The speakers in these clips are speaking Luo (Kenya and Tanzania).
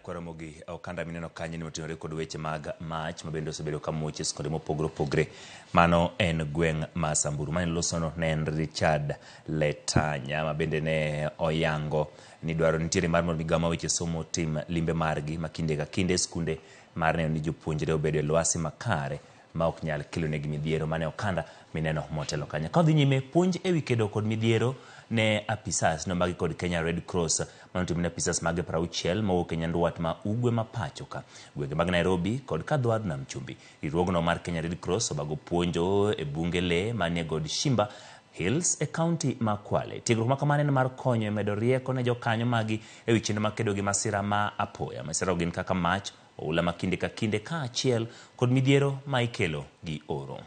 Nyakwa Ramogi, okanda mineno kanyo ni otenore kod weche mag mach ma bende osebedo ka muoch e skunde mopogore opogore. Mano en gweng' ma Samburu. Mane losono ne en Richard Letanya ma bende ne oyango ni dwaro nitiere mar mondo migawo ma weche somo otim limbe margi ma kinde ka kinde e skunde mar neno ni jopuonjre obedo e lwasi makare ma ok nyal kelonegi midhiero. Mane okanda mineno motelo kanyo. Ka odhi nyime, puonj ewi kedo kod midhiero ne apisas nomaki kod Kenya Red Cross mane otim ne apisas mage 60 mowuok e nyandwat ma ugwe ma pacho ka, gwenge mag Nairobi kod kadhowadh nam chumbi. Riwruogno mar Kenya Red Cross obago puonjo e bunge lee manie god Shimba Hills e kaunti ma Kwale. Tiegruok ma kamano en mar konyo e medo rieko ne jokanyo magi ewi chenro mag kedo gi masira ma apoya. Masira go gin kaka mach, oula ma kinde ka kinde kaachiel kod midhiero ma ikelo gi oro.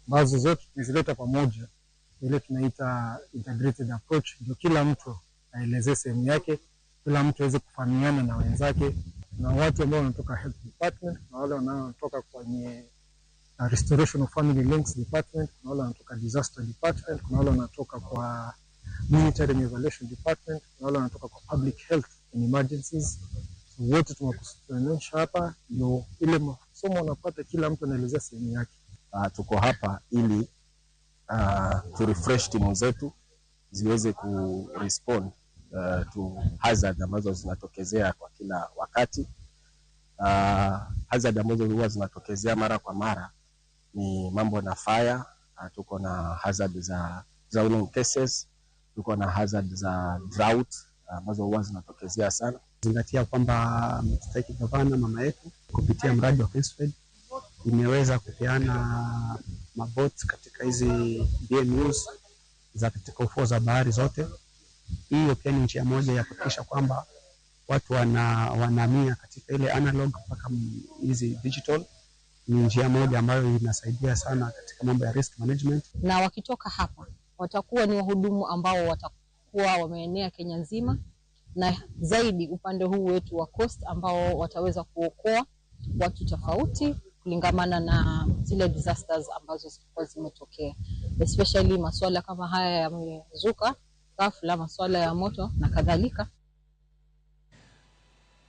Ambazo zote tumezileta pamoja, ile tunaita integrated approach, ndio kila mtu aelezee sehemu yake, kila mtu aweze kufahamiana na wenzake. Na watu ambao wanatoka health department, na wale wanaotoka kwenye restoration of family links department, kuna wale wanatoka disaster department, kuna wale wanatoka kwa military and evaluation department, kuna wale wanatoka kwa public health and emergencies. So wote tumekusanyisha hapa ndio ile masomo wanapata, kila mtu anaelezea sehemu yake. Tuko hapa ili tu refresh timu zetu ziweze ku respond to hazard ambazo zinatokezea kwa kila wakati. Hazard ambazo huwa zinatokezea mara kwa mara ni mambo na fire. Tuko na hazard za drowning cases, tuko na hazard za drought ambazo huwa zinatokezea sana. Zingatia kwamba mstahiki gavana mama yetu kupitia mradi wa KENSFED imeweza kupeana mabot katika hizi BMUs za katika ufuo za bahari zote. Hiyo pia ni njia moja ya kuhakikisha kwamba watu wanahamia katika ile analog mpaka hizi digital. Ni njia moja ambayo inasaidia sana katika mambo ya risk management. Na wakitoka hapa watakuwa ni wahudumu ambao watakuwa wameenea Kenya nzima na zaidi upande huu wetu wa coast, ambao wataweza kuokoa watu tofauti kulingamana na zile disasters ambazo zilikuwa zimetokea, especially masuala kama haya yamezuka ghafla, masuala ya moto na kadhalika.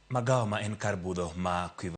Magawa ma en kar budho ma Quiver